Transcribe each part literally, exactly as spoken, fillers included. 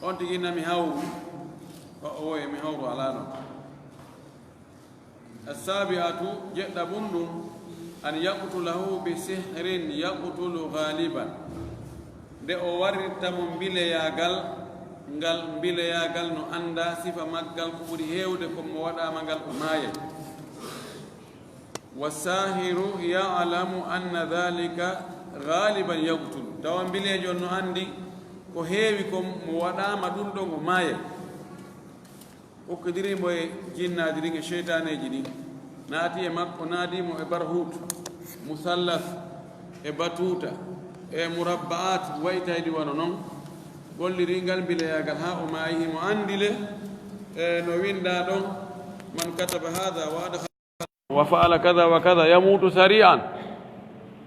On tigi na mi hawru, o, o, e mi hawru alaa ɗon. Assabi'atu, jeɗɗa bun ɗum, an yaqtulahu bi sihrin yaqtulu ghaliban. Nde o warritta mo mbileyaagal, ngal mbileyaagal no annda sifa maggal ko ɓuri heewde ko mo waɗaama ngal o maayay. Wa sahiru ya'lamu anna dhalika ghaliban yaqtulu. Tawa mbileejo on no anndi ko heewi kon mo waɗaama ɗum ɗon o maayay. Ukkidiri mo e jinnaaji ɗin e seytaaneeji ɗin. Naati e makko, naadi mo e barhut, musallas, e batuuta, e murabba'at, waytayɗi wano non. Golliri ngal mbileyaagal haa o maayi, himo anndi le, e no winndaa ɗon, man kataba hadha wa adkhala wa fa'ala kadha wa kadha yamutu sari'an.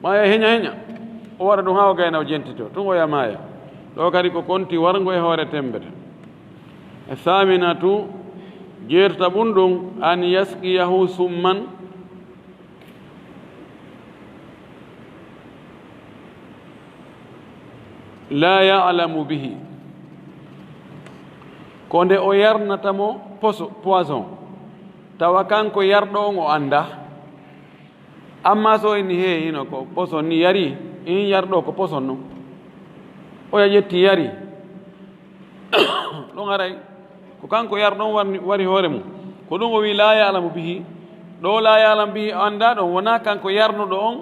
Maaya heña heña. O waɗa ɗum haa o gayna o jentito. Tun o ya maaya. Ɗo kadi ko konti warngo e hoore tembete. E saminatu, jeerta ɓun ɗum, an yasqiyahu summan la ya'lamu bihi. Ko nde o yarnata mo poso, poison. Tawa kanko yarɗo on o annda. Amma so inni, "He, hino ko poson ni yari," in yarɗo ko poson non. Oya ƴetti yari. Ɗon haray ko kanko yarɗo on warni, wari hoore mum. Ko ɗum o wi, "La ya'lamu bihi." Ɗo "La ya'lamu bihi" o annda ɗon, wona kanko yarnuɗo on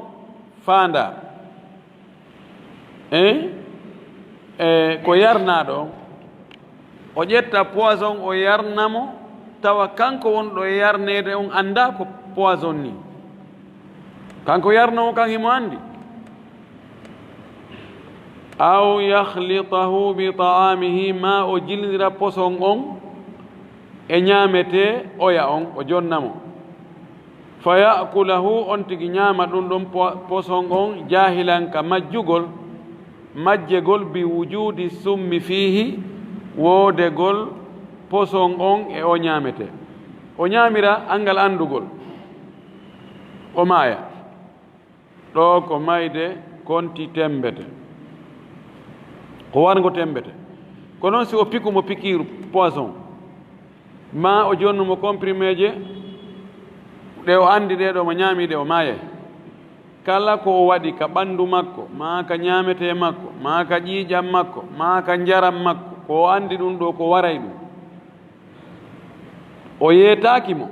faanda. Eh? Eh, ko yarnaaɗo on. O ƴetta poison, o yarna mo, tawa kanko wonɗo e yarneede on annda ko poison ni. Kanko yarno on kan himo anndi. Aw yakhlitahu bi ta'amihi, ma o jilnira poison on e ñaametee oya on, o jonna mo. Fa ya'kulahu, on tigi ñaama ɗum ɗon po-, poison on, jaahilan ka majjugol, majjegol bi wujudi summi fiihi, woodegol poison on e o ñaametee. O ñaamira anngal anndugol, o maaya. Ɗo ko mayde konti tembete. Ko warngo tembete. Ko noon si o piku mo pikiiru poison, ma o jonnu mo comprimeeje, ɗe o anndi ɗee ɗo mo ñaami ɗe o maayay. Kala ko o waɗi ka ɓanndu makko, ma ka ñaametee makko, ma ka ƴiiƴam makko, ma ka njaram makko, ko o anndi ɗum ɗo ko waray ɗum. O yeetaaki mo.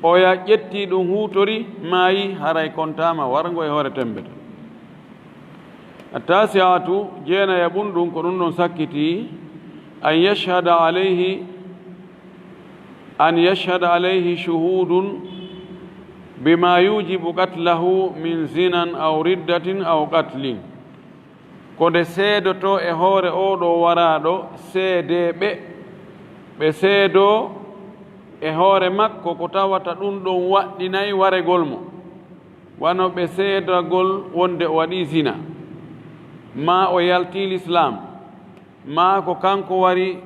Oya ƴetti ɗum huutori, maayi, haray kontaama warngo e hoore tembete. Attasi'atu, jeenaya ɓun ɗum, ko ɗum ɗon sakkiti, an yashhada alayhi, an yashhada alayhi shuhudun bima yujibu qatlahu min zinan aw riddatin aw qatlin. Ko nde seedotoo e hoore oo ɗoo waraaɗo seedeeɓe, ɓe seedoo e hoore makko ko tawata ɗum ɗon waɗɗinay waregol mo, wano ɓe seedagol wonde o waɗii zina, maa o yaltii lislaam, maa ko kanko wari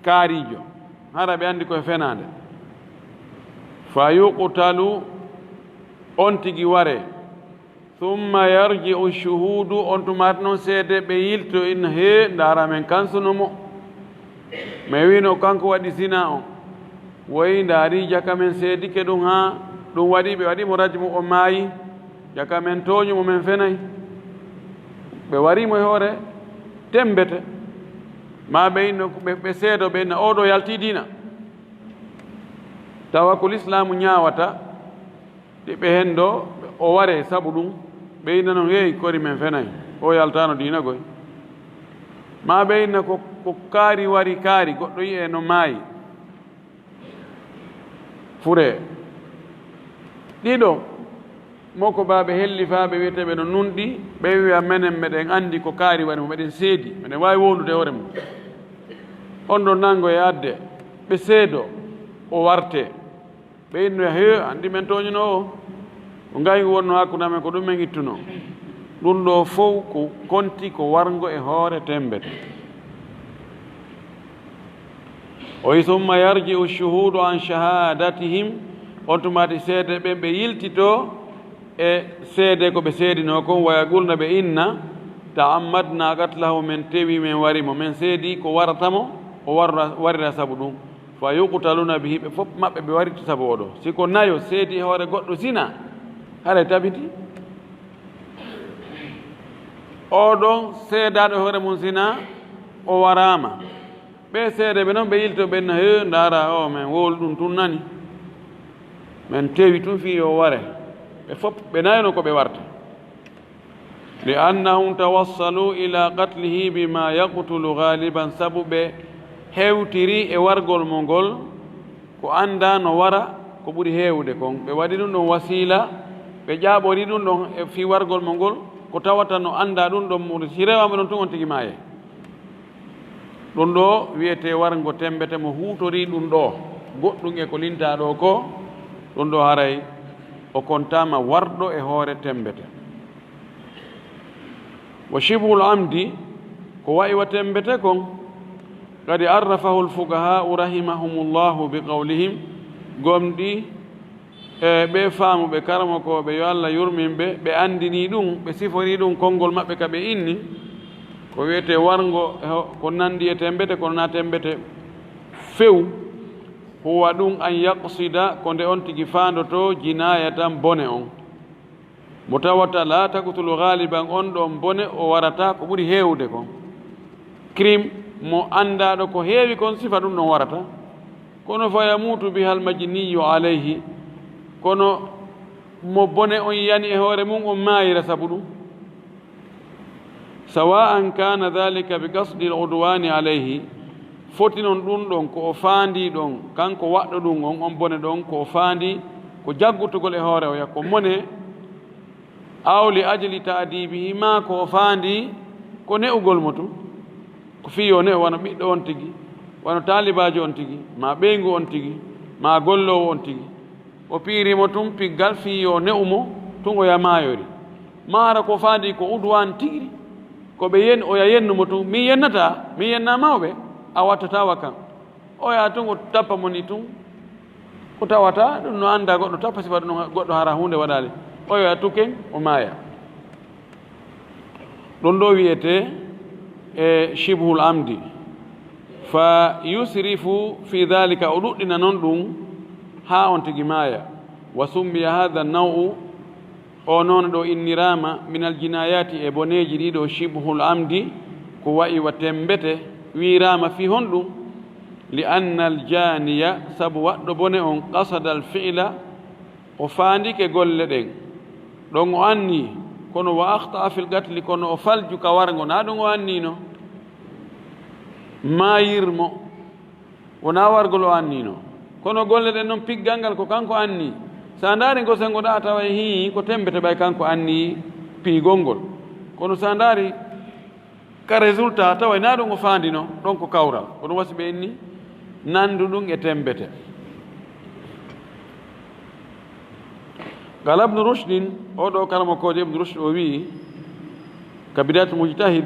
kaariijo, hara ɓe anndi ko e fenaande. Fa yuqtalu, on tigi waree. Summa yarji'u shuhuudu, on tumaati non seedeeɓe yilto, inna, "Hee, ndaara men kansuno mo. Men wiino kanko waɗi zina on. Woy, ndaari jaka men seedike ɗum haa ɗum waɗi, ɓe waɗi mo rajmu, o maayi. Jaka men tooñu mo, men fenay." Ɓe wari mo e hoore tembete. Maa ɓe inno, ɓe, ɓe seedo, ɓe inna, "Oo ɗoo yaltii diina." Tawa ko lislaamu ñaawata, ɗi ɓe hen ɗo, o waree sabu ɗum, ɓe inna non, "Hey, kori men fenay, o yaltaano diina goy." Maa ɓe inna ko, ko kaari wari kaari, goɗɗo yi'e no maayi. Furee. Ɗiɗo, moko baaɓe hellifaaɓe wi'eteeɓe no nunɗi, ɓe wi'a, "Menen meɗen anndi ko kaari wari mo, meɗen seedi, meɗen waawi wondude hoore mum." On ɗon nango e adde, ɓe seedo, o wartee. Ɓe innoya, "Hee, anndi men tooñuno o. Ko ngaygu wonno hakkunde amen, ko ɗum men ittuno." Ɗum ɗo fow ko konti ko warngo e hoore tembete. O wi, "Summa yarji'u shuhuudu an shahadatihim." On tumaati seede ɓen ɓe yiltito e seede ko ɓe seedinoo kon, waya gulna ɓe inna, Ta'ammadna qatlahu, men tewi, men wari mo, men seedi ko warata mo, o warra, warira sabu ɗum. Fa yuqtaluna bihi, ɓe fof maɓɓe ɓe warita sabu oɗo. Si ko nayo seedi e hoore goɗɗo zina, haray tabiti. Oɗon seedaaɗo e hoore mum zina, o waraama. Ɓe seede ɓe noon ɓe yilto ɓen no, "He, ndaara o, men wowli ɗum tun nani. Men tewi tun fii yo ware." Ɓe fof ɓe nayo no ko ɓe warta. Li'annahum tawassalu ila qatlihi bima yaqtulu ghaliban, sabu ɓe hewtiri e wargol mo ngol ko anndaa no wara ko ɓuri heewude kon. Ɓe waɗi ɗum ɗon wasiila, ɓe ƴaaɓori ɗum ɗon e fii wargol mo ngol ko tawata no anndaa ɗum ɗon mo, si rewaama ɗon tun on tigi maayay. Ɗum ɗo wiyetee warngo tembete mo huutorii ɗum ɗo, goɗɗum e ko lintaa ɗo ko, ɗum ɗo haray o kontaama warɗo e hoore tembete. Wa shibhul amdi, ko wa'i wa tembete kon, qad arrafahu al-fuqaha'u rahimahumullahu bi qawlihim, gomɗi e ɓe faamuɓe, karamokooɓe, yo Allah yurmin ɓe, ɓe anndinii ɗum, ɓe siforii ɗum konngol maɓɓe ka ɓe inni, ko wiyetee warngo, e ho-, ko nanndi e tembete, kono na tembete few. Huwa ɗum an yaqsida, ko nde on tigi faandotoo, jinaaya tan bone on. Mo tawata la taqtulu ghaliban, on ɗon bone o warata ko ɓuri heewude kon. Crime mo anndaaɗo ko heewi kon sifa ɗum ɗon warata. Kono fa yamutu biha al-majniyu alayhi, kono mo bone on yani e hoore mum on maayira sabu ɗum. Sawa'an kana dhalika bi qasdi al-udwani alayhi, foti non ɗum ɗon ko o faandi ɗon, kanko waɗɗo ɗum on, on bone ɗon ko o faandi ko jaggutugol e hoore oya, ko mone, aw li ajli ta'dibihi, maa ko o faandi ko ne'ugol mo tun. Ko fii yo ne'u wano ɓiɗɗo on tigi, wano taalibaajo on tigi, maa ɓeyngu on tigi, maa golloowo on tigi. O piiri mo tun piggal fii yo ne'u mo tun oya maayori. Maa hara ko faandi ko udwaan tigi, ko ɓe yen-, oya yennu mo tun. Min yennataa, min yennaa mawɓe, a wattataa wa kan. Oya tun o tappa mo ni tun. Ko tawata ɗum no annda goɗɗo tappa sifa ɗum goɗɗo hara huunde waɗaali. Oya tuken o maaya. Ɗum ɗo wiyetee e shibhul amdi. Fa yusrifu fi dhalika, o ɗuɗɗina non ɗum haa on tigi maaya. Wa summiya hadha an-naw'u, o noon ɗo inniraama, min al-jinayati, e boneeji ɗiɗo, shibhul amdi, ko wa'i wa tembete, wiiraama fii honɗum? Li anna al-janiya, sabu waɗɗo bone on, qasada al-fi'la, o faandike golle ɗen. Ɗon o anni, kono wa akhta'a fil qatli, kono o falju ka warngo, na ɗum o annino. Maayir mo, wonaa wargol o annino. Kono golle ɗen non, piggal ngal ko kanko anni. Sa ndaari ngo sengo ɗa, a taway hii, ko tembete ɓay kanko anni piigol ngol. Kono sa ndaari ka résultat, taway na ɗum o faandino, ɗon ko kawral. Kono wasi ɓe inni, nandu ɗum e tembete. Qala Ibn Rushdin, o ɗo karamokoojo Ibn Rushd o wi'i, ka Bidayatul Mujtahid,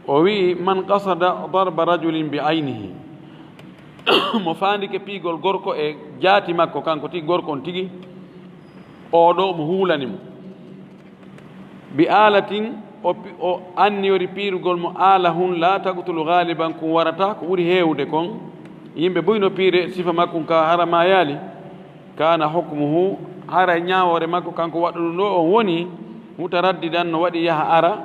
o wi'i, "Man qasada darba rajulin bi aynihi." Mo faandike piigol gorko e jaati makko, kanko tigi gorko on tigi, o ɗo mo huulani mo. Bi alatin, o pi-, o anniyori piirugol mo ala hun la taqtulu ghaliban, kun warata ko ɓuri heewude kon. Yimɓe buy no piire sifa makkun ka hara maayaali. Kana hukmuhu, haray ñaawoore makko kanko waɗɗo ɗum ɗo on woni mutaraddidan, no waɗi yaha ara,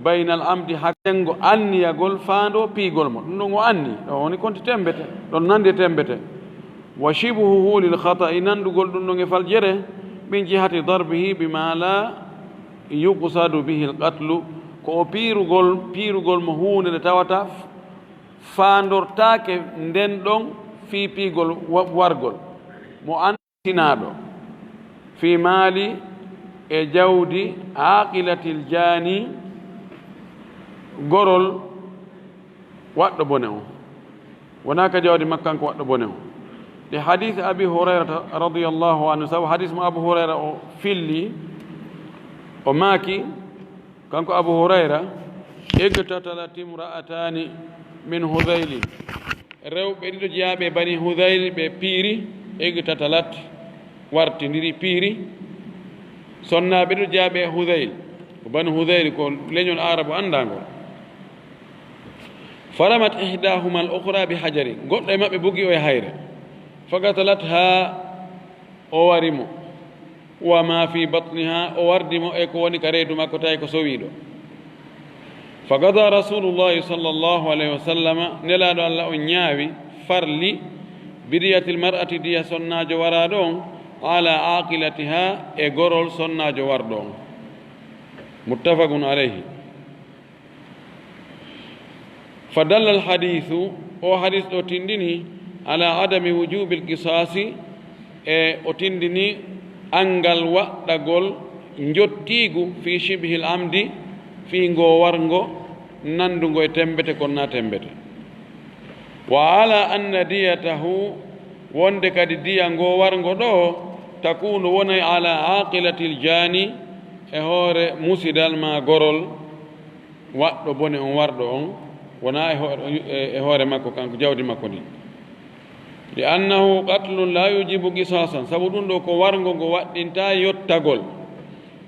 baynal amdi, hakkunde anniyagol faando piigol mo. Ɗum ɗon o anni, ɗo woni konti tembete, ɗon nandi e tembete. Wa shibhuhu lil khata'i, nandugol ɗum ɗon e faljere, min jihati darbihi bima la yuqsadu bihi al qatlu, ko o piirugol, piirugol mo huunde nde tawata faandortaake nden ɗon fii piigol wa-, wargol. Mo an- tinaaɗo fii maali e jawdi aaqilatil jaani, gorol waɗɗo bone on. Wonaa ka jawdi makko kanko waɗɗo bone on. Ɗi hadiis Abi Hurayrata radiyallahu anhu, sabu hadiis mo Abu Hurayra o filli, o maaki, kanko Abu Hurayra, "Iqtatalat imra'atani min Hudhaylin." Rewɓe ɗiɗo jeyaaɓe Bani Hudhayl ɓe piiri, iqtatalat, wartindiri, piiri. Sonnaaɓe ɗiɗo jeyaaɓe Hudhayl. Ko Banu Hudayri, ko leñol Aarabu anndaangol. Faramat ihdahuma al ukhra bi hajari, goɗɗo e maɓɓe bugi o e hayre. Faqatalatha, o wari mo. Wa ma fi batniha, o wardi mo e ko woni ka reedu makko, tawi ko sowiiɗo. Faqada Rasulullahi sallallahu alayhi wa sallama, Nelaaɗo Allah on ñaawi, farli, bidiyatil mar'ati, diya sonnaajo waraaɗo on, ala aqilatiha, e gorol sonnaajo warɗo on. Muttafaqun alayhi. Fa dalla al hadiisu, o hadiis ɗo tindini, ala adami wujubil qisaasi, e o tindini anngal waɗɗagol njottiigu fi shibhil amdi, fii ngo warngo nanndungo e temmbete kono na temmbete. Wa ala anna diyatahu, wonde kadi diya ngo warngo ɗo, takunu wonay ala aqilatil jaani, e hoore musidal ma gorol waɗɗo bone on warɗo on, wona e ho-, e, e hoore makko kanko, jawdi makko ndin. Li annahu qatlun la yujibu qisasan, sabu ɗum ɗo ko warngo ngo waɗɗinta yottagol.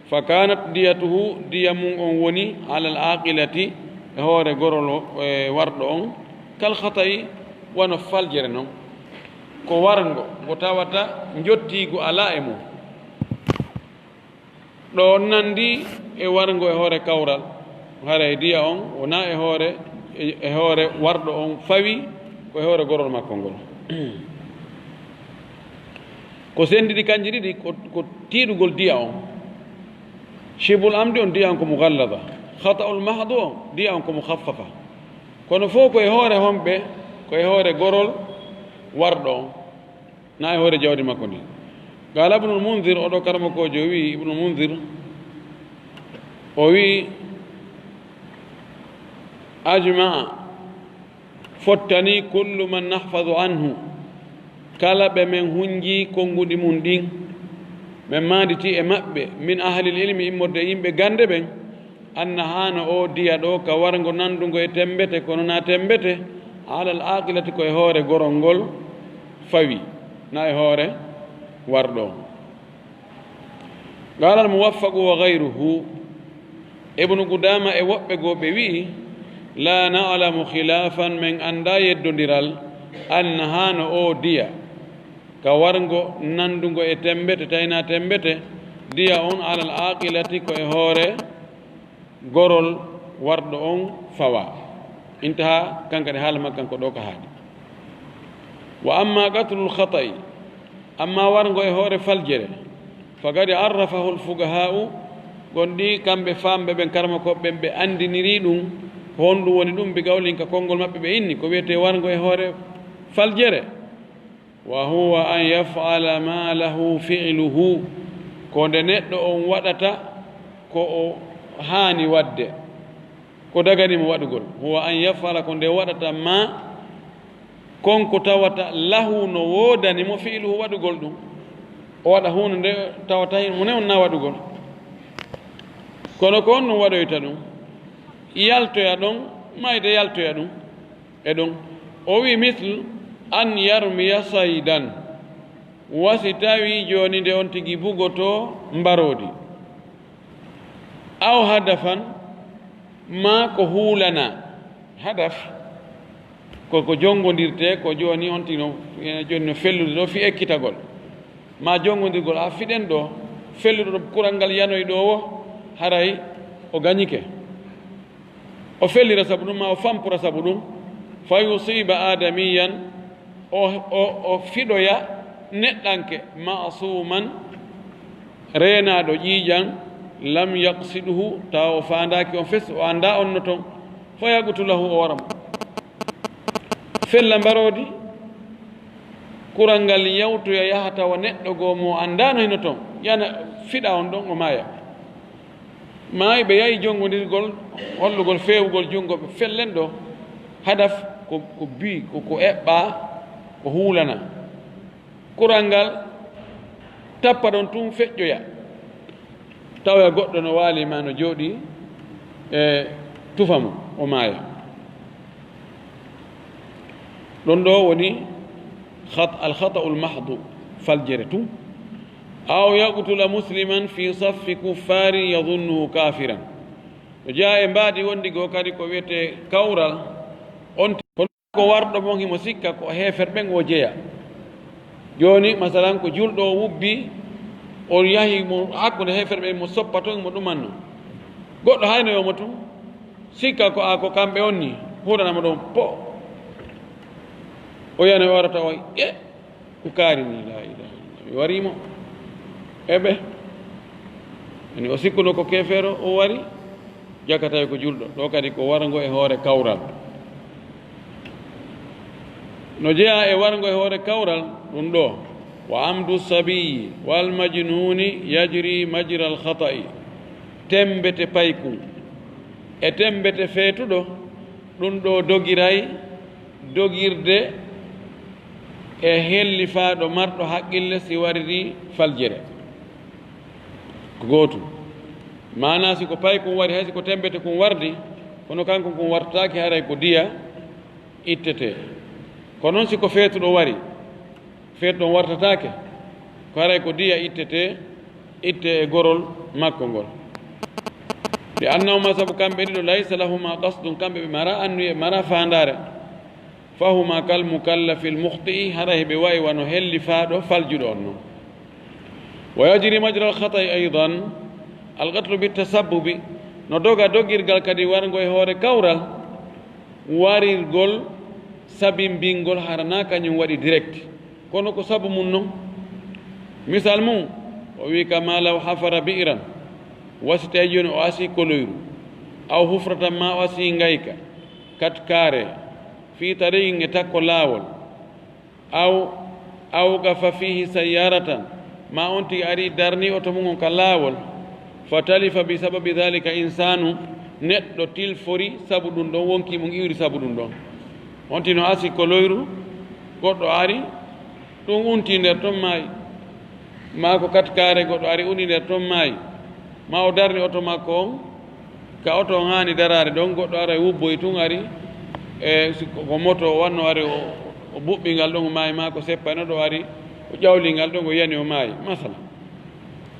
Fa kanat diyatuhu, diya mum on woni alal aqilati, e hoore gorol o, e warɗo on, kal khata'i, wano faljere non. Ko warngo ngo tawata njottiigu alaa e mum. Ɗo nanndi e warngo e hoore kawral, haray diya on wona e hoore, e, e hoore warɗo on fawi, ko e hoore gorol makko ngol. Ko senndi ɗi kanji ɗiɗi, ko, ko tiiɗugol diya on. Shibul amdi on, diya on ko mughallada. Khata'ul mahdu on, diya on ko mukhaffafa. Kono fof ko e hoore homɓe, ko e hoore gorol warɗo on. Na e hoore jawdi makko ndi. Qala Ibnul Munzir, oɗo karamokoojo wi, Ibnul Munzir, o wi, ajma'a, fottani, kullu man nahfazu anhu, kala ɓe men hunji konnguɗi mum ɗin, men maanditi e maɓɓe, min ahlil ilmi, immorde e yimɓe gannde ɓen, anna haano o diya ɗo ka warngo nanndungo e temmbete, kono na temmbete, alal aqilati, ko e hoore gorol ngol fawi, na e hoore warɗo on. Qala al Muwaffaqu wa ghayruhu, Ibnu Qudama e woɓɓe goo ɓe wi'i, la na'lamu khilafan, men annda yeddondiral, anna haano o diya ka warngo nanndungo e temmbete, tawi na temmbete, diya on alal aqilati, ko e hoore gorol warɗo on fawa. Intaha, kanka ɗe haala makko kanko ɗo ka haaɗi. Wa amma qatlul khata'i, amma warngo e hoore faljere, faqad arrafahu al fuqaha'u, gonɗi kamɓe famɓe ɓen, karamokooɓe ɓen, ɓe anndiniri ɗum, ko honɗum woni ɗum, bi qawlin, ka konngol maɓɓe ɓe inni, ko wiyetee warngo e hoore faljere. Wa huwa an yaf'ala ma lahu fi'luhu, ko nde neɗɗo on waɗata ko o haani waɗde, ko dagani mo waɗugol. Huwa an yaf'ala, ko nde waɗata ma, kon ko tawata lahu no woodani mo fi'luhu waɗugol ɗum. O waɗa huunde nde tawata himo newna waɗugol. Kono ko honɗum waɗoyta ɗum? Yaltoya ɗon, mayde yaltoya ɗum. E ɗum, o wi, misl an yarmiya saydan, wa si tawi jooni nde on tigi bugoto mbaroodi, aw hadafan, ma ko huulana. Hadaf ko ko jonngondirte, ko jooni on tigi no, jooni no fellude ɗo fi ekkitagol, ma jonngondirgol, a fiɗen ɗo, felluɗo ɗo kural ngal yanoyi ɗo wo, haray o gañike. O fellira sabu ɗum, ma o fampura sabu ɗum. Fa yusiba adamiyan, o, o, o fiɗoya neɗɗanke, ma'suman, reenaaɗo ƴiiƴan, lam yaqsiduhu, tawa o faandaaki on fes, o annda on no ton. Fa yaqtulahu, o wara mo. Fella mbaroodi, kural ngal yawtoya yaha tawa neɗɗo goo mo anndaano hino ton, yana fiɗa on ɗon, o maaya. Maayi ɓe yahi jonngondirgol, hollugol feewugol junngo, ɓe fellen ɗo. Hadaf ko, ko bi, ko, ko eɓɓa, ko huulana. Kural ngal tappa ɗon tun, feƴƴoya. Tawoya goɗɗo no waali ma no jooɗi e tufa mo, o maaya. Ɗon ɗo woni khat-, al khata'ul mahdu, faljere tun. Aw yaqtula musliman fi saffi kuffarin yadhunnuhu kafiran. No jeyaa e mbaadi wondi goo kadi ko wiyetee kawral, on ko warɗo mon himo sikka ko heeferɓe ɓen o jeyaa. Jooni, masalan, ko julɗo o wubbi, o yahi mo hakkunde heeferɓe ɓen, mo soppa ton, mo ɗumanno. Goɗɗo haynoyo mo tun, sikka ko a, ko kamɓe on ni, huuɗana mo ɗon po. O yana o warata o, e, ko kaari ni, la ilaha illallah. Mi warii mo. E ɓe. Yani o sikkuno ko keefeero, o wari, jaka tawi ko julɗo. Ɗo kadi ko warngo e hoore kawral. No jeyaa e warngo e hoore kawral, ɗum ɗo. Wa amdu sabiyi wal majnuni yajri majral khata'i. Tembete paykun. E tembete feetuɗo, ɗum ɗo dogiray dogirde e hellifaaɗo marɗo haqqille si wariri faljere. Ko gootum. Maanaa si ko paykun wari, hay si ko tembete kun wardi, kono kankun kun wartataake, haray ko diya ittetee. Ko non si ko feetuɗo wari, feetuɗo on wartataake, ko haray ko diya ittetee, ittee e gorol makko ngol. Li annahuma, sabu kamɓe ɗiɗo, laysa lahuma qasdun, kamɓe ɓe mara annuye, mara faandaare. Fahuma kal mukallafil mukhti'i, haray ɓe wa'i wano hellifaaɗo faljuɗo on non. Wa yajri majral khata'i aydan, al qatlu bit tasabbubi, no doga dogirgal kadi warngo e hoore kawral, warirgol sabimbingol hara naa kañum waɗi direct, kono ko sabu mum non. Misal mum, o wi'i kama law hafara bi'ran, wa si tawi jooni o asii koloyru, aw hufratan maa o asii ngayka, kat kaare, fii tariqin e takko laawol, aw awqafa fiihi sayyaratan, maa on tigi ari darni oto mum on ka laawol, fa talifa bi sababi dhalika insaanu, neɗɗo tilfori sabu ɗum ɗon, wonkii mum iwri sabu ɗum ɗon. On tigi no asii koloyru, goɗɗo ari, ɗum unti nder ton maayi. Maa ko kat kaare, goɗɗo ari undi nder ton maayi. Maa o darni oto makko on, ka oto on haani daraade ɗon, goɗɗo ara wubboyi tun ari, e si ko, ko moto o wanno ari, o, o buɓɓi ngal ɗon, o maayi, maa ko seppayno ɗo ari, o ƴawli ngal ɗon, o yani, o maayi. Masala.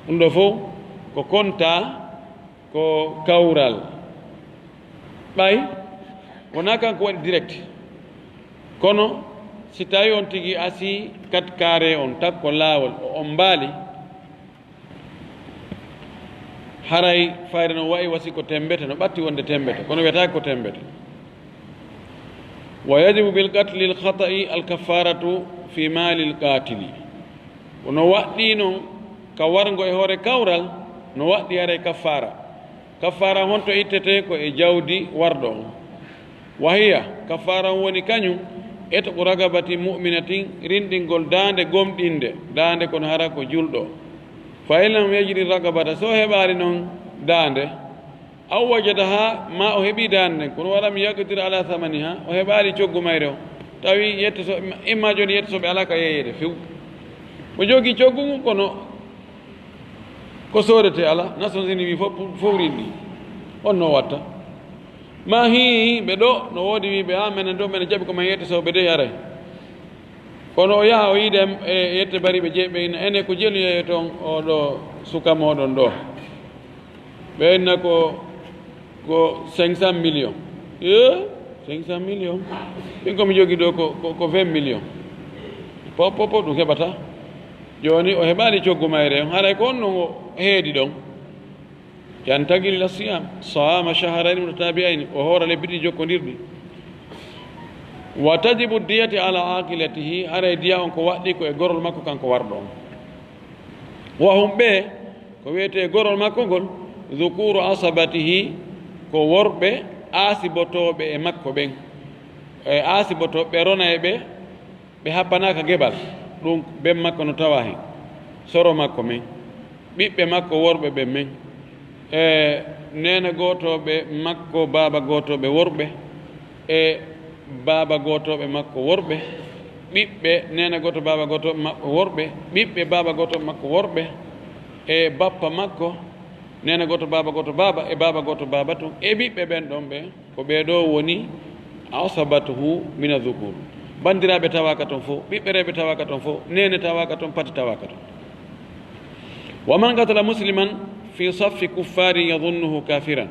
Ɗum ɗo fof ko kontaa, ko kawral. Ɓay wonaa kanko waɗi direct, kono si tawi on tigi asii kat kaare on takko laawol, o ombaali, haray fayre no wa'i wasi ko tembete, no ɓatti wonde tembete, kono wiyataake ko tembete. Wa yajibu bil qatli al khata'i al kaffaratu fi mali al qatili. Ko no waɗɗii non ka warngo e hoore kawral, no waɗɗii haray kaffaara. Kaffaara honto ittetee? Ko e jawdi warɗo on. Wa hiya, kaffaara on woni kañum, itqu raqabatin mu'minatin, rinɗingol daande gomɗinde, daande kon hara ko julɗo. Fa in lam yajidi raqabata, so o heɓaali non daande, aw wajadaha, maa o heɓii daande nden, kono wa lam yaqdir ala samaniha, o heɓaali coggu mayre on. Tawi yetto so, imma jooni yetto so ɓe alaa ka yeeyeede few. O jogii coggu ngun, kono ko soodete alaa. Nations Unies wi fof, fof rinɗi. On no watta. Ma hii, ɓe ɗo, no woodi wi ɓe, a, menen ɗo, menen jaɓi ko men yetto so ɓe dey aray. Kono o yaha, o yiida e, e yette bariiɓe jeeɓe, ina, ene ko jelu yeeyo toon, oo ɗo suka mooɗon ɗo. Ɓe inna ko, ko cinq cent millions. E, cinq cent millions? Min ko mi jogii ɗo ko, ko, ko vingt millions. Pop, pop, pop, ɗum heɓata. Jooni o heɓaali coggu mayre on, haray ko on non o heedi ɗon. Yantagi lil siyam, saama shahrayni mutatabi'ayni, o hoora lebbi ɗiɗi jokkondirɗi. Wa tajibu diyati ala aqilatihi, haray diya on ko waɗɗii ko e gorol makko kanko warɗo on. Wa hum ɓe, ko wiyetee gorol makko ngol, dhukuru asabatihi, ko worɓe aasibotooɓe e makko ɓen. E aasibotooɓe, ɓe rona e ɓe, ɓe happanaaka geɓal, ɗum ben makko no tawaa hen. Soro makko men, ɓiɓɓe makko worɓe ɓe men, e neene gootooɓe makko, baaba gootooɓe worɓe, e baaba gootooɓe makko worɓe, ɓiɓɓe neene gooto, baaba gooto maɓɓe worɓe, ɓiɓɓe baaba gooto makko worɓe, e bappa makko, neene gooto, baaba gooto, baaba, e baaba gooto, baaba tun, e ɓiɓɓe ɓen ɗon ɓe, ko ɓee ɗoo woni asabatuhu mina dhukur. Banndiraaɓe tawaaka ton fof, ɓiɓɓe rewɓe tawaaka ton fof, neene tawaaka ton, pati tawaaka ton. ومن قتل مسلما في صف كفار يظنه كافرا.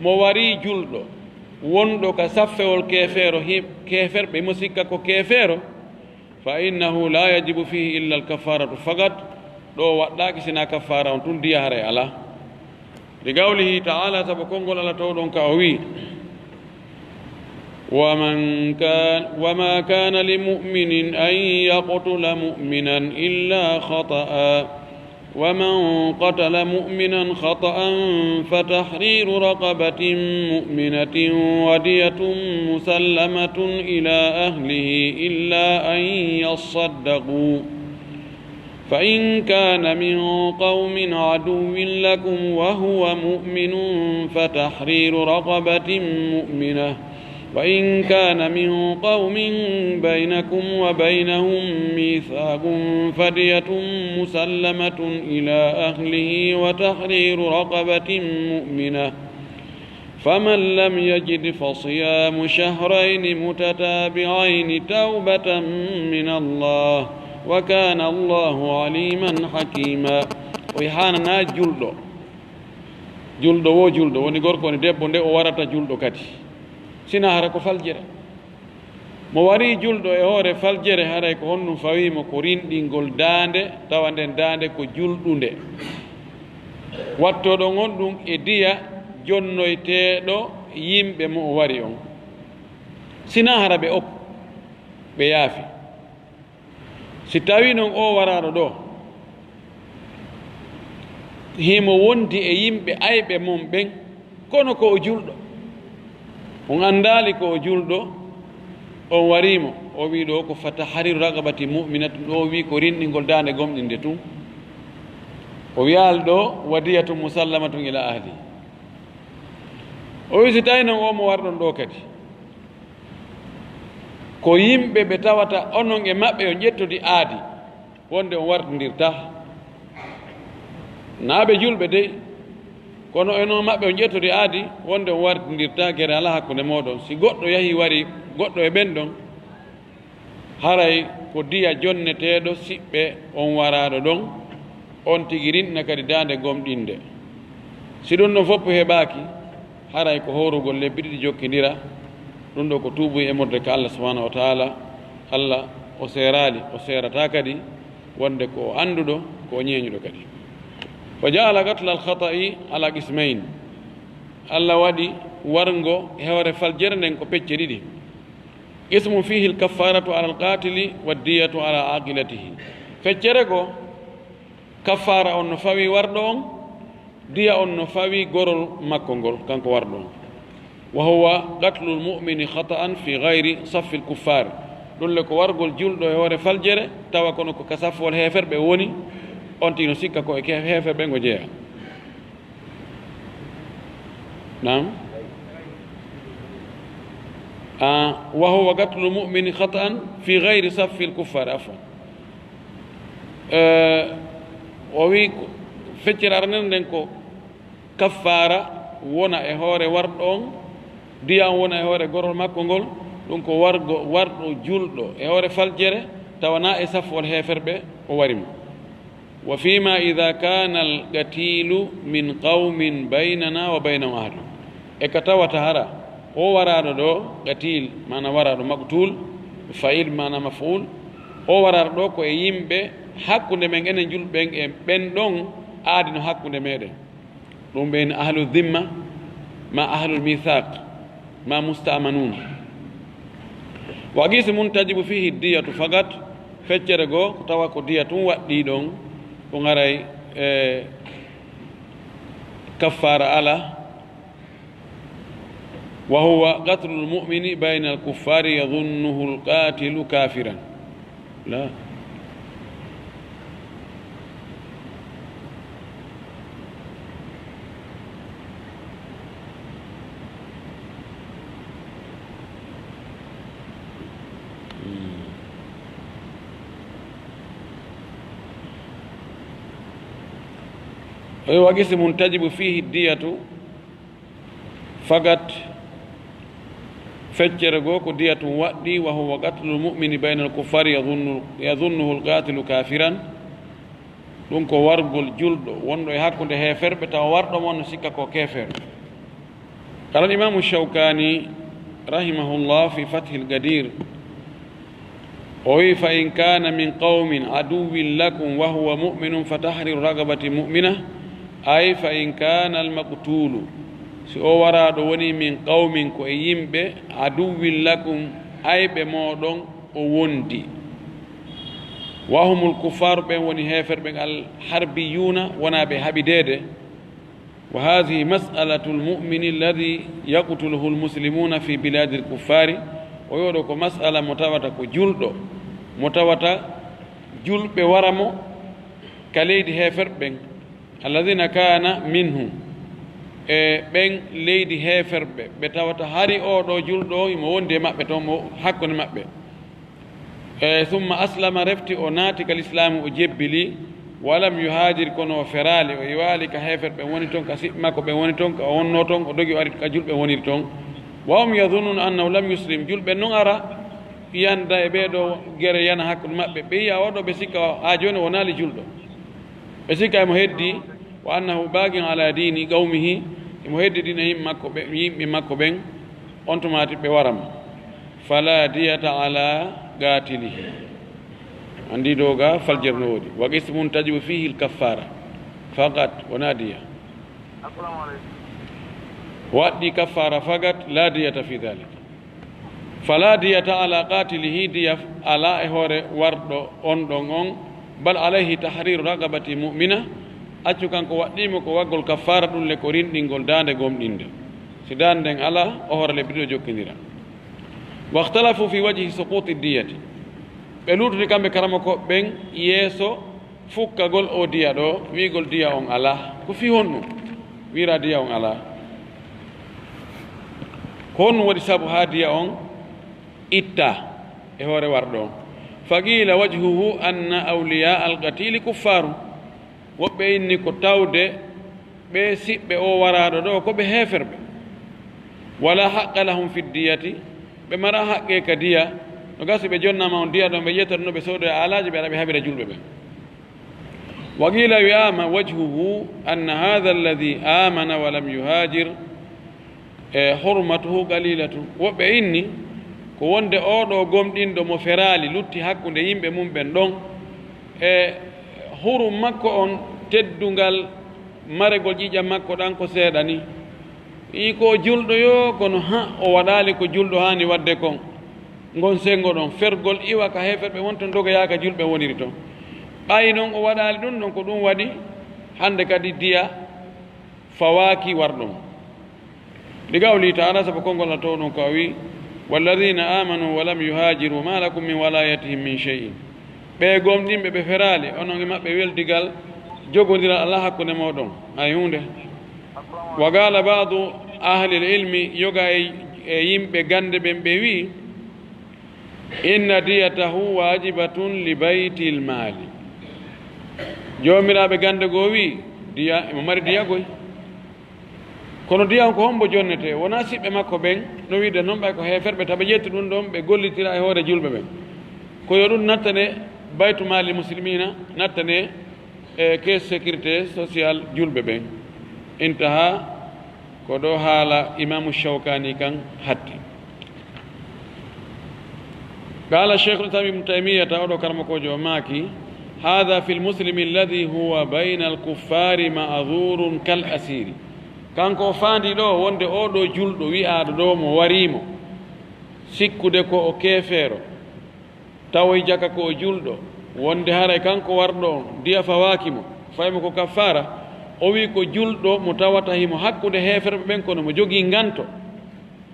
Mo wari julɗo wonɗo ka saffewol keefeero, hi-, keeferɓe mo sikka ko keefeero, فإنه لا يجب فيه إلا الكفارة فقط. Ɗo waɗɗaaki sina kaffaara on tun, diya haray alaa. لقوله تعالى, sabu konngol Alla towɗon ka o wi'i, ومن كان، وما كان لمؤمن أن يقتل مؤمنا إلا خطأ، ومن قتل مؤمنا خطأ فتحرير رقبة مؤمنة ودية مسلمة إلى أهله إلا أن يصدقوا، فإن كان من قوم عدو لكم وهو مؤمن فتحرير رقبة مؤمنة، وإن كان من قوم بينكم وبينهم ميثاق فدية مسلمة إلى أهله وتحرير رقبة مؤمنة، فمن لم يجد فصيام شهرين متتابعين توبة من الله، وكان الله عليما حكيما. O wi'i haananaa julɗo, julɗo wo julɗo, woni gorko woni debbo, nde o warata julɗo kadi, sina hara ko faljere. Mo wari julɗo e hoore faljere, haray ko honɗum fawii mo? Ko rinɗingol daande, tawa nden daande ko julɗunde. Wattoɗon on ɗum e diya jonnoyteeɗo yimɓe mo o wari on. Sina hara ɓe okku, ɓe yaafi. Si tawii non o waraaɗo ɗo, himo wondi e yimɓe ayɓe mon ɓen, kono ko o julɗo. On anndaali ko o julɗo, on warii mo. O wi'i ɗo ko فتحرير رقبة مؤمنة, ɗo o wi'i ko rinɗingol daande gomɗinde tun. O wi'aali ɗo ودية مسلمة إلى أهله. O wi'i si tawii non o mo warɗon ɗo kadi, ko yimɓe ɓe tawata onon e maɓɓe on ƴettodi aadi, wonde on wartindirtaa. Naa ɓe julɓe dey, kono onon maɓɓe on ƴettodi aadi, wonde on wartindirtaa, gere alaa hakkunde mooɗon. Si goɗɗo yahii wari goɗɗo e ɓen ɗon, haray ko diya jonneteeɗo siɓɓe on waraaɗo ɗon, on tigi rinɗina kadi daande gomɗinde. Si ɗum ɗon fof heɓaaki, haray ko hoorugol lebbi ɗiɗi jokkindira. Ɗum ɗo ko tuubuye e morde ka Allah subhanahu wa ta'ala. Allah o seeraali, o seerataa kadi wonde ko o annduɗo, ko o ñeeñuɗo kadi. وجعل قتل الخطأ على قسمين. Allah waɗi warngo e hoore faljere nden ko pecce ɗiɗi. قسم فيه الكفارة على القاتل والدية على عاقلته. Feccere goo, kaffaara on no fawii warɗo on, diya on no fawii gorol makko ngol, kanko warɗo on. وهو قتل المؤمن خطأ في غير صف الكفار. Ɗum le ko wargol julɗo e hoore faljere, tawa kono ko ka saffowol heeferɓe o woni, on tigi no sikka ko e ke-, heeferɓe ngo jeyaa. Naam. Ah, وهو قتل المؤمن خطأ في غير صف الكفار, afwan. Eh, o wi ko, feccere aranere nden ko kaffaara wona e hoore warɗo on, diya on wona e hoore gorol makko ngol, ɗum ko wargo, warɗo julɗo e hoore faljere, tawa na e saffowol heeferɓe o wari mo. وفيما إذا كان القتيل من قوم بيننا وبينهم عهد. E ka tawata hara o waraaɗo ɗo, qatil, maana waraaɗo, maqtul, fa'il, maana maf'ul, o waraaɗo ɗo ko e yimɓe hakkunde men enen julɓe ɓen e ɓen ɗon aadi no hakkunde meɗen. Ɗum ɓen ahlu dhimma, ma ahlul mithaq, ma musta'manun. وقسم تجب فيه الدية فقط. Feccere goo, ko tawa ko diya tun waɗɗii ɗon, ko ngaray, e, kaffaara alaa. وهو قتل المؤمن بين الكفار يظنه القاتل كافرا. La. وقسم تجب فيه الدية فقط. Feccere goo ko diya tun waɗɗii, وهو قتل المؤمن بين الكفار يظن، يظنه القاتل كافرا. Ɗum ko wargol julɗo wonɗo e hakkunde heeferɓe, tawa warɗo mo no sikka ko keefeero. Qala al-Imamu Shawkani rahimahullah fi Fathil Gadir, o wi, "Fa in kana min qawmin aduwwin lakum wa huwa mu'minun fa tahriru raqabati mu'mina, ay fa in kana al-maqtulu." Si o waraaɗo woni min qawmin, ko e yimɓe, aduwwin lakum, ayɓe mooɗon o wondi. Wa humul kuffaru, ɓen woni heefer ɓen, al harbiyuna, wonaa ɓe haɓideede. Wa hadhihi mas'alatul mu'mini alladhi yaqtuluhu al muslimuna fi biladil kuffari. O yoɗo ko mas'ala mo tawata ko julɗo, mo tawata julɓe wara mo ka leydi heefer ɓen. Alladhina kana minhum, e ɓen leydi heeferɓe, ɓe tawata hari oo ɗoo julɗo o himo wondi e maɓɓe ton, mo hakkunde maɓɓe. E summa aslama, refti o naati ka lislaamu, o jebbili, walam yuhaajir, kono o feraali, o iwaali ka heeferɓe woni ton, ka siɓɓe makko ɓe woni ton, ka o wonnoo ton, o dogi o ari ka julɓe woniri ton. Wa hum yadhunnuna annahu lam yuslim, julɓe non ara yanda e ɓee ɗoo gere yana hakkunde maɓɓe, ɓe yiya oo ɗoo, ɓe sikka haa jooni o wonaali julɗo. Ɓe sikka emo heddi, wa annahu bagin ala dini qawmihi, emo heddi diina yimɓe makko ɓe, yimɓe makko ɓen, on tumaati ɓe wara mo. Fala diyata ala qatilihi. Andi ɗoo ga faljere no woodi. Wa qismun tajibu fihi al kaffara. Faqat, wona diya. Waɗɗi kaffara faqat, la diyata fi dhalik. Fala diyata ala qatilihi, diya alaa e hoore warɗo on ɗon on, bal alayhi tahriru raqabati mu'mina, accu kanko waɗɗiimo ko waggol kaffaara ɗum le ko rinɗingol daande gomɗinde. Si daande nden alaa, o hoore lebbi ɗiɗo jokkindira. Wakhtalafu fi wajhi suquti diyati. Ɓe luutudi kamɓe karamoko ɓen yeeso fukkagol o diya ɗo, wi'gol diya on alaa. Ko fii honɗum wi'ra diya on alaa? Ko honɗum waɗi sabu haa diya on ittaa e hoore warɗo on? Fa qiila wajhuhu anna awliya al-qatili kuffaru. Woɓɓe inni ko tawde ɓe siɓɓe o waraaɗo ɗo ko ɓe heeferɓe. Wala haqqa lahum fi diyati, ɓe mara haqqe ka diya. No gasi ɓe jonnaama on diya ɗon, ɓe ƴetta ɗum ɗo ɓe soodoya alaaji, ɓe ara ɓe haɓira julɓe ɓen. Wa qiila, wi'aama, wajhuhu anna hadha alladhi amana wa lam yuhajir, e hurmatuhu qalilatu. Woɓɓe inni ko wonde oo ɗoo gomɗinɗo mo feraali, lutti hakkunde yimɓe mum ɓen ɗon, e hurum makko on, teddungal maregol ƴiiƴam makko ɗan ko seeɗa ni. Ii ko o julɗo yo, kono ha o waɗaali ko julɗo haani waɗde kon. Ngon senngo ɗon, fergol iwa ka heeferɓe won ton, dogoyaa ka julɓe woniri ton. Ɓay non o waɗaali ɗum ɗon, ko ɗum waɗi hannde kadi diya fawaaki warɗo mo. Li qawlihi ta'ala, sabu konngol Alla toowɗo on ko o wi'i, "Walladhina amanu wa lam yuhajiru ma lakum min walayatihim min shay'in." Ɓe gomɗinɓe ɓe feraali, onon e maɓɓe weldigal, jogondiral alaa hakkunde mooɗon hay huunde. Wa qala ba'du ahli al-ilmi, yoga e, e yimɓe gannde ɓen ɓe wi'i, "Inna diyatahu wajibatun li baytil mali." Joomiraaɓe gannde goo wi'i, diya, emo mari diya goy. Kono diya on ko hombo jonnetee? Wonaa siɓɓe makko ɓen, no wi'ude non, ɓay ko heeferɓe, tawa ɓe ƴetti ɗum ɗon, ɓe gollitira e hoore julɓe ɓen. Ko yo ɗum nattane baytu mali muslimina, nattane e caisse sécurité sociale julɓe ɓen. Intaha, ko ɗo haala Imamu Shawkani kan hatti. Qala Sheikhul Islam Ibn Taymiyyata, oɗo karamokoojo o maaki, "Hadha fil muslimi alladhi huwa bayna al kuffari ma'dhurun kal asiri." Kanko o faandi ɗo wonde oo ɗoo julɗo wi'aaɗo ɗo mo wariimo, sikkude ko o keefeero, tawoy jaka ko o julɗo, wonde haray kanko warɗo on, diya fawaaki mo, fay mo ko kaffaara, o wi'i ko julɗo mo tawata himo hakkunde heeferɓe ɓen, kono mo jogii nganto.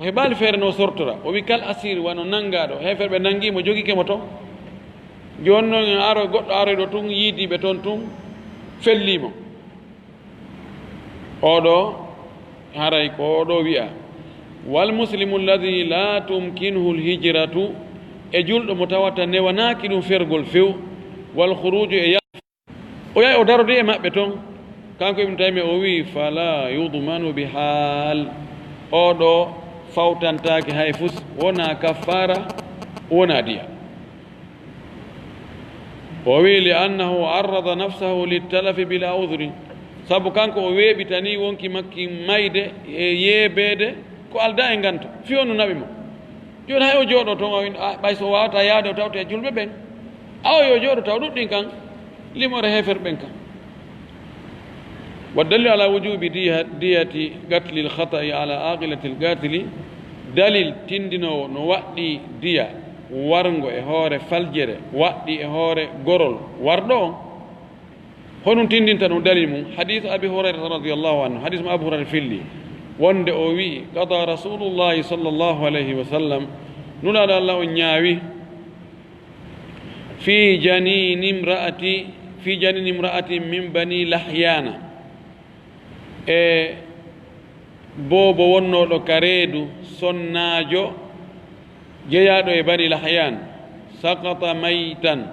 O heɓaali feere no sortora. O wi'i kal asiri, wano nanngaaɗo, heeferɓe nanngii mo, jogike mo ton. Jooni non en aro, goɗɗo aroy ɗo tun, yiidiiɓe ton tun, fellii mo. Oo ɗoo, haray ko oo ɗoo wi'a, "Wal muslimu alladhi la tumkinuhu al-hijratu," e julɗo mo tawata newanaaki ɗum fergol few, "wal khuruju," e ya-, o yahi o darodi e maɓɓe ton. Kanko Ibn Taymiya o wi'i, "Fala yudmanu bi hal," oo ɗoo fawtantaake hay fus, wonaa kaffaara, wonaa diya. O wi, "Li annahu arrada nafsahu littalafi bila udhri." Sabu kanko o weeɓitani wonki makki mayde e yeebeede ko alda e nganta. Fii on no naɓi mo. Jooni hay o jooɗo toon, o wi'a, "Ah, ɓay so o waawata yaade, o tawta e julɓe ɓen." Awa yo jooɗo taw ɗuɗɗin kan, limore heeferɓe ɓen kan. Wa dalilu ala wujubi diya-, diyati qatlil khata'i ala aqilatil qatili. Dalil tindinoowo no waɗɗi diya warngo e hoore faljere, waɗɗi e hoore gorol warɗo on. Honum tindinta ɗum dalil mum? Hadith Abi Hurairata radiyallahu anhu, hadith mo Abu Hurairata filli, wonde o wi'i, "Qada Rasulullahi sallallahu alayhi wa sallam," Nulaaɗo Allah on ñaawi, "fi janini imra'ati, fi janini imra'atin min bani Lahyana," e boobo wonnooɗo ka reedu sonnaajo jeyaaɗo e Bani Lahyan, "saqata maytan,"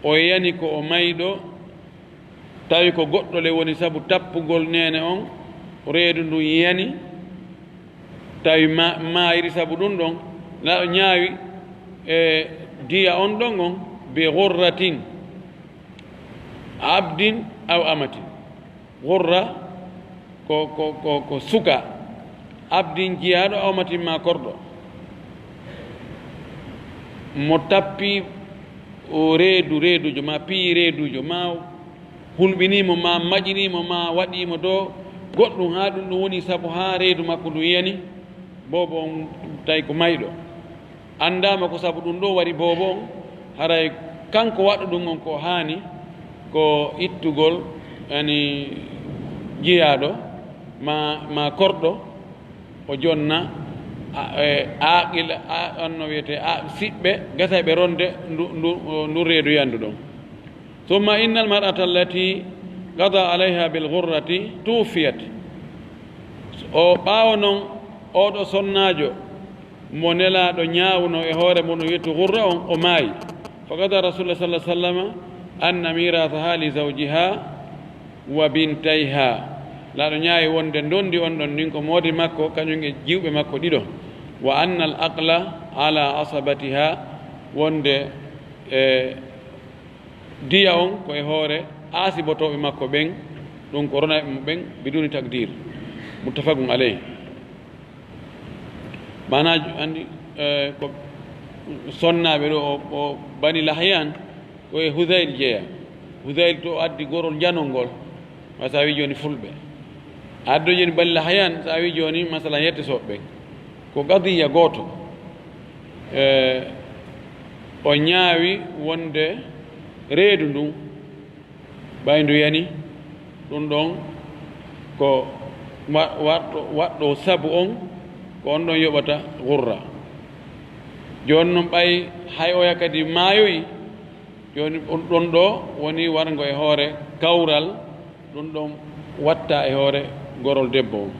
o yani ko o mayɗo, tawi ko goɗɗo le woni sabu tappugol neene on, reedu ndun yani, tawi ma-, maayiri sabu ɗun ɗon, na o ñaawi e diya on ɗon on, "bi ghurratin abdin aw amatin." Ghurra ko, ko, ko, ko suka, abdin jiyaaɗo, aw amatin ma korɗo. Mo tappi o reedu, reedujo, ma piyi reedujo, ma hulɓinii mo, ma maƴinii mo, ma waɗii mo do goɗɗum, haa ɗum ɗum woni sabu haa reedu makko ndu yani, boobo on tawi ko mayɗo. Anndaama ko sabu ɗum ɗo wari boobo on, haray kanko waɗɗo ɗum on ko haani ko ittugol, yani, jiyaaɗo ma, ma korɗo, o jonna, a, e, aaqila, a, on no wiyetee, a, siɓɓe, gasayɓe ronde ndu, ndu, ndu reedu yandu ɗon. Summa innal mar'ata allati qada alayha bil ghurrati tuwfiyat. O ɓaawo non, oɗo sonnaajo mo Nelaaɗo ñaawuno e hoore mum, o wiyetee ghurra on, o maayi. Fa qada Rasulullah sallallahu alaihi wasallam anna mirathaha li zawjiha wa bintayha. Laaɗo ñaawi wonde ndondi on ɗon ndin ko moodi makko, kañum e jiwɓe makko ɗiɗo. Wa anna al aqla ala asabatiha, wonde, e, diya on ko e hoore aasibotooɓe makko ɓen, ɗum ko ronayɓe mo ɓen, biduni takdir. Muttafaqun alayh. Maanaaji anndi, eh, ko sonnaaɓe ɗo, o, o Bani Lahyan, ko e Hudayl jeya. Hudayl to addi gorol njanol ngol, ma sa wi jooni fulɓe. Addo jooni Bani Lahyan, sa wi jooni, masalan, yettisooɓe. Ko qadiya gooto. Eh, o ñaawi wonde reedu ndun, ɓay ndu yani, ɗum ɗon ko wa-, waɗɗo, waɗɗo sabu on, ko on ɗon yoɓata ghurra. Jooni non, ɓay hay oya kadi maayoyi, jooni ɗum ɗon ɗo woni warngo e hoore kawral, ɗum ɗon watta e hoore gorol debbo on.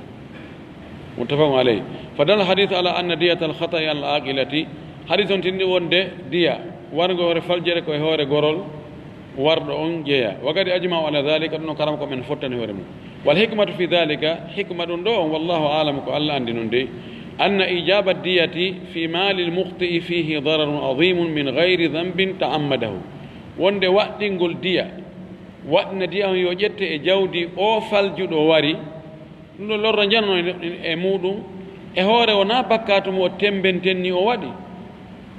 Muttafaqun alayh. Fa dalla hadith ala anna diyatal khata'i al aqilati. Hadith on tindi wonde diya warngo e hoore faljere ko e hoore gorol warɗo on jeya. Wa qad ajma'u ala dhalika, ɗum no karam ko men fottani hoore mum. Wal hikmatu fi dhalika, hikma ɗum ɗo on, wallahu a'lam, ko Allah andi non dey. Anna ijaba diyati fi mali al mukhti'i fihi dararun adhimun min ghayri dhanbin ta'ammadahu. Wonde waɗɗingol diya, waɗɗina diya on yo ƴette e jawdi o faljuɗo wari, ɗum ɗo lorra njanano e, e muɗum, e hoore wonaa bakkaatu mo o temmbenten ni o waɗi.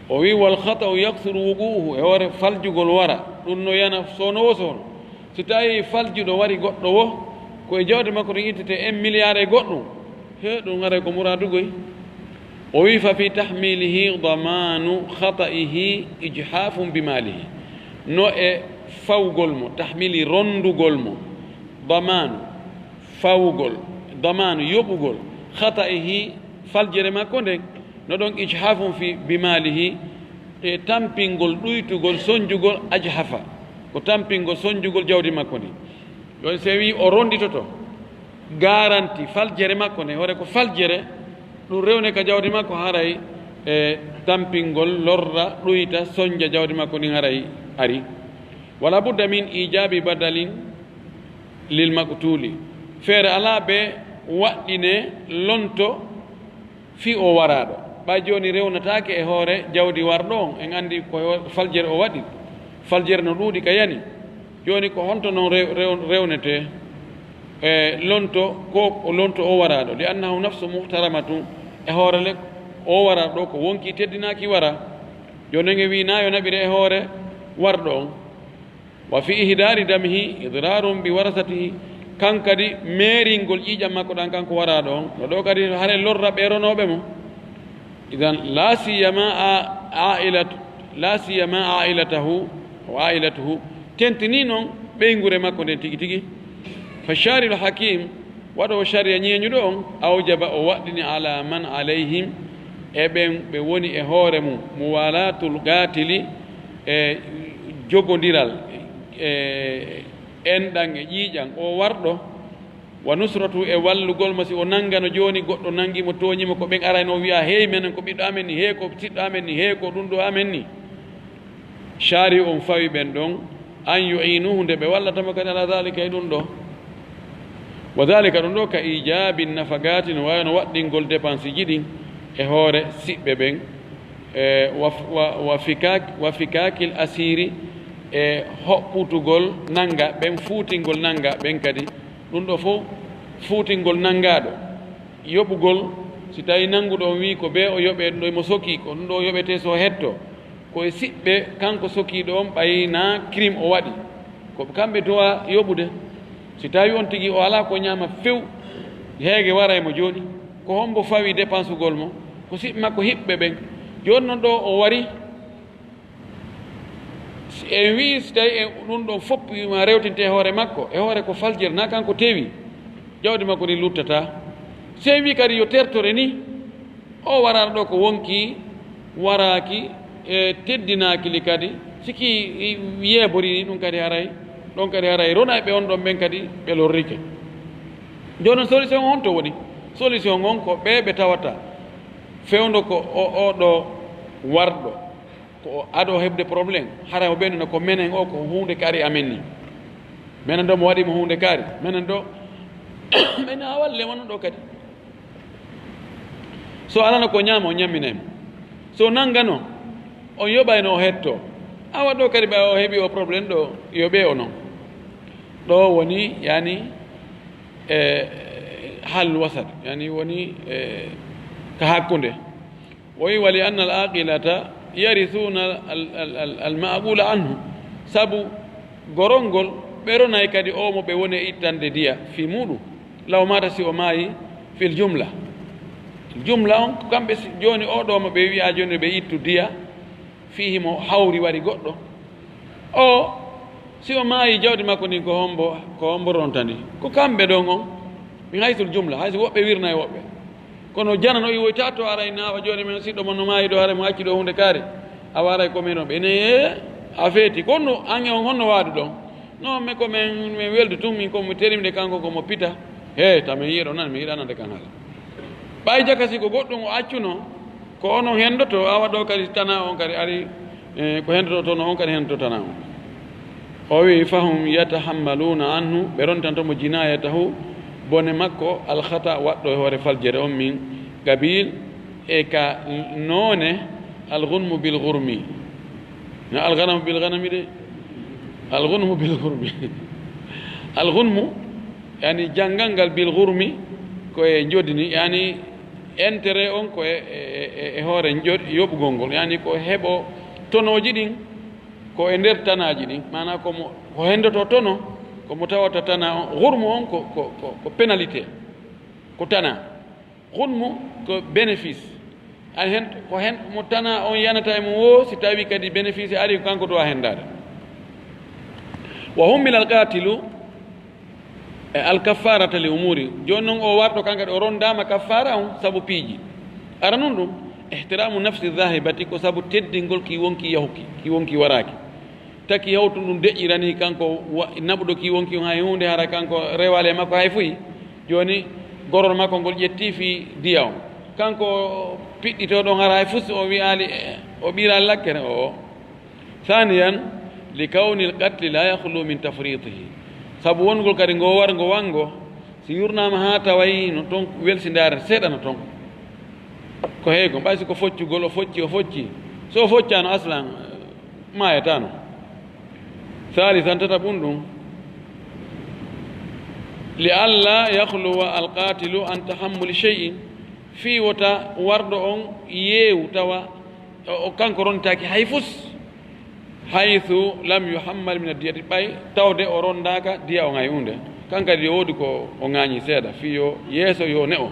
O wi, "Wal khata'u yakthuru wuqu'uhu," e hoore faljugol wara, ɗum no yana soono wo soono. Si tawi faljuɗo wari goɗɗo wo, ko e jawdi makko ɗum ittete en milliard e goɗɗum, he ɗum haray ko muraadu goy. O wi, "Fa fi tahmilihi damanu khata'ihi ijhafun bi malihi." No e fawgol mo, tahmili rondugol mo, damanu, fawugol, damanu, yoɓugol, khata'ihi, faljere makko nden, no ɗon ijhafun fi, bi malihi, e tampingol, ɗuytugol, sonjugol, ajhafa, ko tampingol, sonjugol jawdi makko ndi. Ɗon se wi o ronditoto garanti faljere makko nden, hoore ko faljere, ɗum rewne ka jawdi makko, haray e tampingol, lorra, ɗuyta, sonja jawdi makko ndin haray ari. Wala budda min ijabi badalin lil maqtuli. Feere alaa be waɗɗine lonto fii o waraaɗo. Ɓay jooni rewnataake e hoore jawdi warɗo on, en anndi ko e faljere o waɗi. Faljere no ɗuuɗi ka yani. Jooni ko honto non rew-, rew-, rewnetee? E lonto, ko o lonto o waraaɗo. Li annahu nafsu muhtaramatu, e hoore le, o waraaɗo ko wonki teddinaaki wara. Jooni en e wii na yo naɓire e hoore warɗo on. Wa fi ihdaari damihi idrarun bi warasatihi. Kan kadi meeringol ƴiiƴam makko ɗan kanko waraaɗo on. No ɗo kadi hare lorra ɓe ronooɓe mo. Idan, la siyama a-, ailat-, la siyama ailatahu, wa ailatuhu, tentini non ɓeynguure makko nden tigi tigi. Fa shari'ul hakim, waɗoowo shari'a ñeeñuɗo on, awjaba, o waɗɗini ala man alayhim, e ɓen ɓe woni e hoore mum, muwalatul qatili, e jogondiral, e enɗan e ƴiiƴan o warɗo, wa nusratu, e wallugol mo, si o nangano jooni, goɗɗo nangi mo, tooñi mo, ko ɓen arayno wi'a, "Hey, menen ko ɓiɗɗo amen ni, hey, ko siɗɗo amen ni, hey, ko ɗum ɗo amen ni." Shari on fawi ɓen ɗon, an yu'inuhu, nde ɓe wallata mo kadi ala dhalika e ɗum ɗo. Wa dhalika, ɗum ɗo, ka ijabi nafaqati, no wayno waɗɗingol dépense ji ɗin e hoore siɓɓe ɓen, e wa, wa, wa fikak-, wa fikakil asiri, e hoɓɓutugol nanga ɓen, fuutingol nanga ɓen kadi. Ɗum ɗo fof fuutingol nangaaɗo, yoɓugol, si tawi nannguɗo on wii ko bee o yoɓee, ɗum ɗo imo sokii, ko ɗum ɗo o yoɓetee so o hettoo. Ko e siɓɓe kanko sokiiɗo on, ɓay na crime o waɗi. Ko kamɓe dowa yoɓude. Si tawi on tigi o alaa ko ñaama few, heege wara e mo jooni, ko hombo fawi dépensugol mo? Ko siɓɓe makko hiɓɓe ɓen. Jooni non ɗo o wari, si en wii, si tawi en ɗum ɗon fof ma rewtinte e hoore makko, e hoore ko faljere, na kanko tewi, jawdi makko ndi luttata. Si en wii kadi yo tertore ni, o waraata ɗo ko wonki, waraaki, e teddinaaki li kadi, si ki yeebori ni, ɗum kadi haray, ɗon kadi haray, ronayɓe on ɗon ɓen kadi ɓe lorrike. Jooni non, solution on to woni? Solution on ko ɓe ɓe tawata fewndo ko o, o ɗo warɗo, ko o ado heɓde problème, hara o ɓennuno ko menen o, ko huunde kaari amen ni. Menen ɗo mo waɗi mo huunde kaari, menen ɗo, menen a walle wano ɗo kadi. So alano ko ñaama, o ñamminay mo. So nangano, on yoɓayno o hetto. Awa ɗo kadi ɓay o heɓi o problème ɗo, yo ɓe o non. Ɗo woni, yani, e, hal wasat, yani woni, e, ka hakkunde. O wi, "Wa li anna al aqilata yarithuna al, al, al, al ma'qula anhu." Sabu gorol ngol, ɓe ronay kadi o mo ɓe woni e ittande diya fii muɗum. Law mata, si o maayi, fil jumla. Jumla on, ko kamɓe si, jooni o ɗo mo ɓe wi'a jooni ɓe ittu diya, fii himo hawri wari goɗɗo. O, si o maayi, jawdi makko ndin ko hombo, ko hombo ronta ndi? Ko kamɓe ɗon on, min haysul jumla, hayso woɓɓe wirna e woɓɓe. Kono jana no iwoyta to aray na, o jooni men siɗɗo mon no maayi ɗo, haray mo acci ɗo huunde kaari. A waray ko men o ɓe ne, a feeti. Kono an e on honno waadu ɗon? No, me ko men, men weldu tun, min ko mo terimde, kanko ko mo pita. He, ta men yiɗo nan, mi yiɗanande kan hala. Ɓay jaka si ko goɗɗum o accuno, ko onon hendoto, awa ɗo kadi tana on kadi ari, e, ko hendoto tono on kadi hendoto tana on. O wi, "Fahum yatahammaluna anhu," ɓe rontanto mo jinayatahu, bone makko, al khata, waɗɗo e hoore faljere on min qabil, e ka noone al ghunmu bil ghurmi. Na al ghanamu bil ghanami de, al ghunmu bil ghurmi. Al ghunmu, yani janngal ngal bil ghurmi, ko e njodini, yani intérêt on ko e, e, e, e hoore njo-, yoɓugol ngol, yani ko heɓo tonooji ɗin, ko e nder tanaaji ɗin, maanaa ko mo, ko henndoto tono, ko mo tawata tana on, ghurmu on ko, ko, ko, ko pénalité, ko tana. Ghunmu ko bénéfice. Ay hen, ko hen mo tana on yanata e mum woo, si tawi kadi bénéfice ari, ko kanko to a henndaade. Wa hummila al qatilu, e, al kaffarata li umuri. Jooni non o warɗo kan kadi o rondaama kaffara on sabu piiji. Aranun ɗum, ihtiramu nafsi zahibati, ko sabu teddingol ki wonki yahuki, ki wonki waraaki. Taki hawtu ɗum deƴƴirani kanko wa-, naɓuɗo ki wonki on hay huunde, hara kanko rewaali e makko hay fuy. Jooni gorol makko ngol ƴetti fii diya on. Kanko piɗɗito ɗon hara hay fusi o wi'aali, eh, o ɓiraali lakkere o. Thaniyan, li kawnil qatli la yakhlu min tafritihi. Sabu wongol kadi ngo warngo wango, si yurnaama haa taway no ton welsindaare seeɗa no ton. Ko heygo, ɓay si ko foccugol, o focci, o focci. So o foccaano aslan, maayataano. Thalithan, tataɓun ɗum, li alla yakhluwa alqatilu an tahammuli shay'in, fii wota warɗo on yeewu tawa o, o kanko rontaaki hay fus, haythu lam yuhammal min addiyati, ɓay tawde o rondaaka diya on hay hunde, kan kadi yo woodi ko o ŋaañi seeɗa, fii yo yeeso yo ne'o.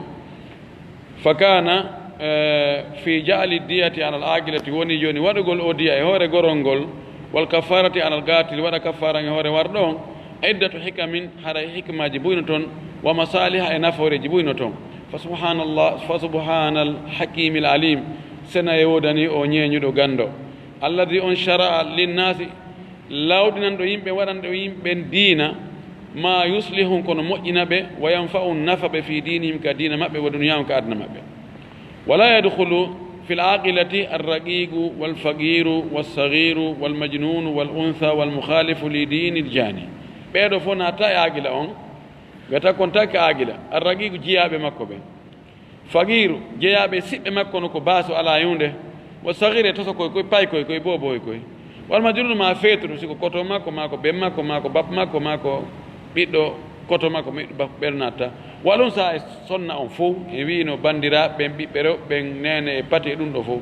Fakana, eh, fi jaali diyati alal aqilati, woni jooni waɗugol o diya e hoore gorol ngol, wal kafarati alal gatil, waɗa kafaran e hoore warɗo on, iddatu hikamin, haray hikmaji buy no ton, wa masaliha, e nafooreji buy no ton. Fa subhanallah, fa subhanal hakimil alim, sena e woodani o ñeeñuɗo ganndo. Alladi on shara'a linnasi, lawɗinanɗo yimɓe, waɗanɗo yimɓe diina, ma yuslihum, kono moƴƴina ɓe, wa yanfa'un, nafa ɓe, fi dinihim, ka diina maɓɓe, wa duniyahum, ka aduna maɓɓe. Wala yadkhulu fil aqilati arraqiqu wal faqiru was saghiru wal majnunu wal untha wal mukhalifu li dinil jani. Ɓeeɗo fof naata e aqila on, wiyata kon taki aqila, arraqiqu jiyaaɓe makko ɓe. Faqiiru, jeyaaɓe e siɓɓe makko no ko baaso alaa e huunde, wo sagiir e tosokoy koy, paykoy koy, booboy koy. Wal majnuunu maa feetuɗo, si ko koto makko, maa ko ben makko, maa ko bap makko, maa ko ɓiɗɗo koto makko, ɓiɗɗo bap, ɓen natta. Wal unsaa e sonna on fow, en wi'ino banndiraaɓe ɓen, ɓiɓɓe rewɓe ɓen, neene e pati e ɗum ɗo fow.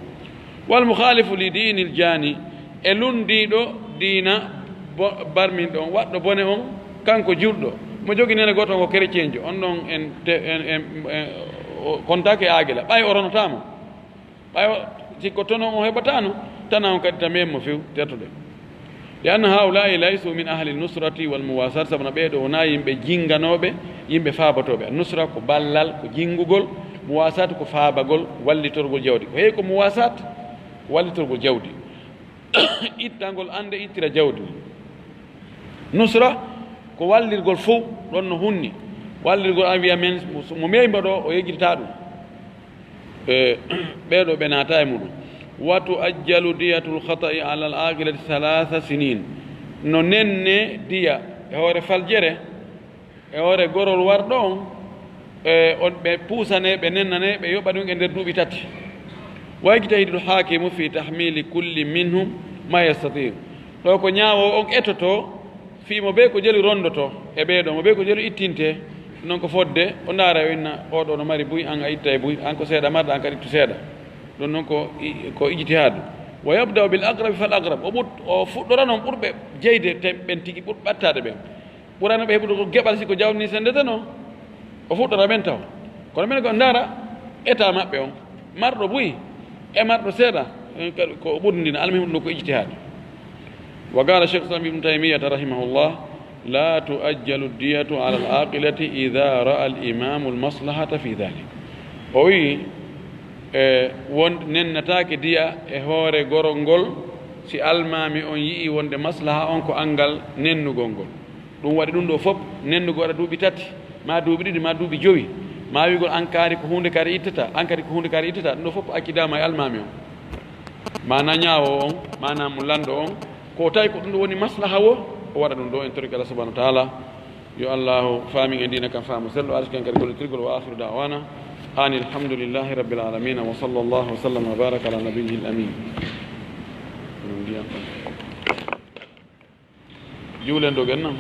Wal mukhaalifu li diinil jaani, e lunndiiɗo diina bo-, barminɗo on, waɗɗo bone on, kanko juulɗo, mo jogii neene gooto on ko kerecienjo, on ɗon en te-, en, en, en, o kontaake e aagila, ɓay o ronotaamo. Ɓay o, si ko tono on heɓataano, tana on kadi tameen mo few, tertude. Li anna haa'ulaa'i laysu min ahli nusrati wal muwaasaat, sabu no ɓee ɗoo wonaa yimɓe jinnganooɓe, yimɓe faabatooɓe. An nusra ko ballal, ko jinngugol, muwaasaat ko faabagol, wallitorgol jawdi. Ko heewi ko muwaasaat, wallitorgol jawdi. Ittangol annde, ittira jawdi. Nusra ko wallirgol fow, ɗon no hunni. Wallirgol an wiya men, mo, mo meewi mbaɗo, o yejjitata ɗum. E, ɓee ɗoo ɓe naata e muɗum. Wa tu'ajjalu diyatul khata'i alal aqilati thalatha sinin. No nenne diya e hoore faljere, e hoore gorol warɗo on, e on ɓe puusane, ɓe nennane, ɓe yoɓa ɗum e nder duuɓi tati. Wa yajtahidul hakimu fi tahmili kulli minhum ma yastati. Ɗo ko ñaawoowo on ettoto, fii mo bee ko jelu rondoto, e ɓee ɗoo, mo bee ko jelu ittinte, non ko fodde, o ndaara o inna, oo ɗoo no mari buy, an a ittay buy, an ko seeɗa marɗa, an kadi ittu seeɗa. Ɗum non ko i-, ko ijtihaadu. Wa yabda'u bil aqrabi fal aqrab. O ɓut-, o fuɗɗora non ɓurɓe jeyde te-, ɓen tigi ɓur ɓattaade ɓen. Ɓurano ɓe heɓude ko geɓal si ko jawdi ndi sendeteno. O fuɗɗora ɓen taw. Kono minen ko ndaara état maɓɓe on. Marɗo buy e marɗo seeɗa, en kadi ko o ɓurdindina. Almuhim ɗum ko ijtihaad. Wa qala Cheikh Islam Ibn Taymiyata rahimahullah, la tu'ajjalu diyatu ala al-aqilati idha ra'a al-imamu al-maslahata fi dhalik. O wi, e, won, nennataake diya e hoore gorol ngol si almaami on yi'i wonde maslaha on ko anngal nennugol ngol. Ɗum waɗi ɗum ɗo fof, nennugol waɗa duuɓi tati, ma duuɓi ɗiɗi, ma duuɓi jowi, ma wi'gol an kaari ko huunde kaari ittata, an kadi ko huunde kaari ittata, ɗum ɗo fof accidaama e almaami on. Maana ñaawo on, maana mo lanndo on, ko tawi ko ɗum ɗo woni maslaha wo, o waɗa ɗum ɗo, en torike Allah subhanahu wa ta'ala. Yo Allahu faamin e diina kan faamu sello, arsiken kadi gollitirgol. Wa akhiru da'wana anil hamdulillahi rabbil alamin. Wa sallallahu wa sallam wa baraka ala nabiyyil amin. Juulen dogen nan.